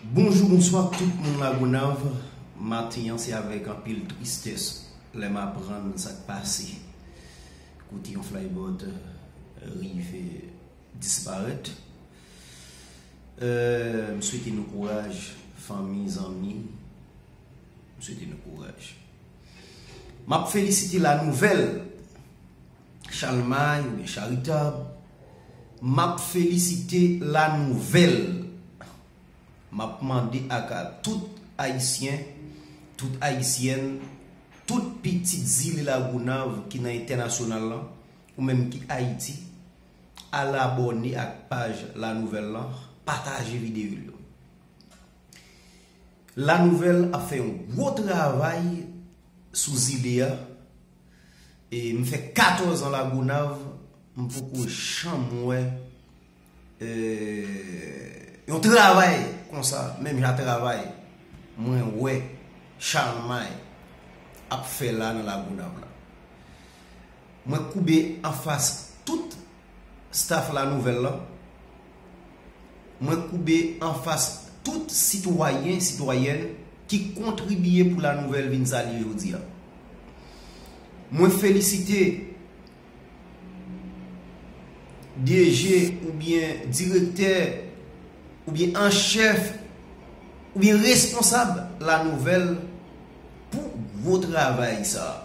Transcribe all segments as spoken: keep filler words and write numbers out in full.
Bonjou, bonswa tout moun Lagonav. Maten an, se avèk anpil tristès lè m aprann sa k pase. Kote yon flyboat rive disparèt. Euh, m swete nou kouraj, fanmi, zanmi. M swete nou kouraj. M ap felisite La Nouvelle, Chalmay oubyen Charitab. M ap felisite La Nouvelle. M ap mande ak tout Ayisyen, tout Ayisyèn, tout pitit zile Lagonav ki nan entènasyonal lan, ou menm ki Ayiti, al abòne ak paj La Nouvelle lan, pataje videyo yo. La Nouvelle ap fè yon gwo travay sou zile a. E m fè katòz an Lagonav, m poko janm wè, euh, yon travay konsa, menm jan travay mwen wè Chalmay ap fè la nan Lagonav la. Mwen koube anfas tout staff La Nouvelle lan. Mwen koube anfas tout sitwayen, sitwayèn ki kontribye pou La Nouvelle vin sa l ye jodi a. Mwen felisite D G oubyen direktè oubyen an chèf oubyen responsab La Nouvelle pou gwo travay sa a.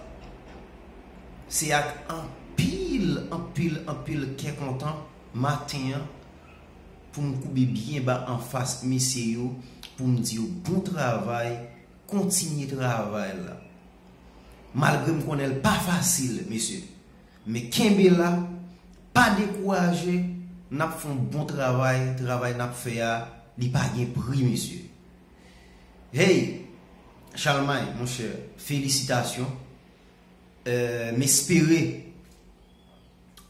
Se ak anpil, anpil, anpil kè kontan maten an pou m koube byen ba anfas mesye yo, pou m di yo bon travay, kontinye travay la. Malgre m konnen l pa fasil, mesye, men kenbe la, pa dekouraje, n ap fè yon bon travay, travay n ap fè a, li pa gen pri, mesye. Hey, Chalmay, monchè, felisitasyon. Euh, m espere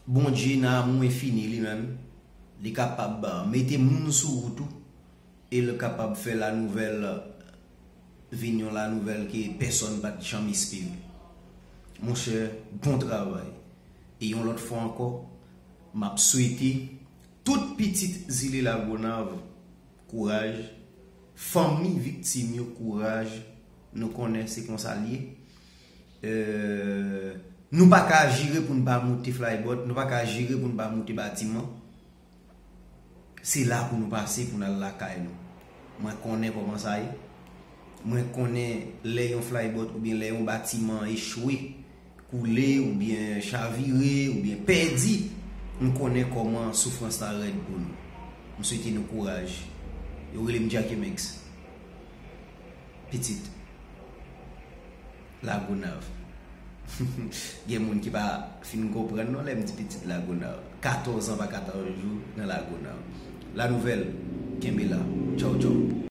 Bondye nan amou enfini li menm, li kapab, euh, mete moun sou wout ou e l kapab fè La Nouvelle vin yon La Nouvelle ke pèsonn pa t janm espere. Monchè, bon travay. E yon lòt fwa ankò, m ap swete tout pitit zile Lagonav kouraj, fanmi viktim yo kouraj, nou konnen se konsa l ye. Euh, nou pa ka jire pou n pa moute flyboat, nou pa ka jire pou n pa moute batiman. Se la pou nou pase pou n al lakay nou. Mwen konnen kòman sa ye. Mwen konnen lè yon flyboat oubyen lè yon batiman echwe, koule oubyen chavire oubyen pèdi, m konnen kòman soufrans la rèd pou nou. M swete nou kouraj. Yo rele m Jackie Mex. Pitit Lagonav. Gen moun ki pa fin konprann non lè m di pitit Lagonav. Katòz an pa katòz jou nan Lagonav. La Nouvelle, kenbe la. Tchaw, tchaw.